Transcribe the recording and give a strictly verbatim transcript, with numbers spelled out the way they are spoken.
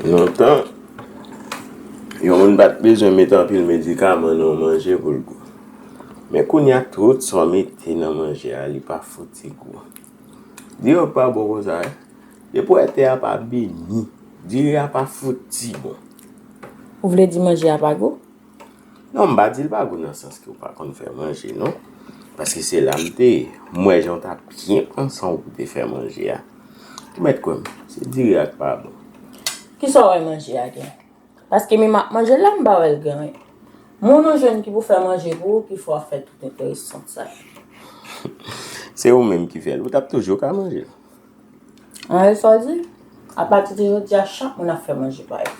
Lontan, yon moun pa t bezwen mete anpil medikaman nan yon manje pou l gou. Men kounye a, tout sa w mete nan manje a, li pa fouti gou. Diri yo pa bon konsa, wi. Depi w wè tè a pa beni, diri a pa fouti bon. Ou vle di manje a pa gou? Non, m pa di l pa gou nan sans ke w pa konn fè manje, non. Paske se la m te ye. M wè jan w t ap byen pran san w pou te fè manje a. Ou mèt kwè m, se diri a k pa bon. Kisa w wè manje a gen? Paske menm ap manje la, m pa wè l gen anyen. Moun ou jwenn ki pou fè manje pou ou, ki fè w ap fè tout enteresan sa yo. Se ou menm ki fè l. Ou t ap toujou ka manje l. Anyen sa w di? Apati de jodi a, chak moun ap fè manje pa yo.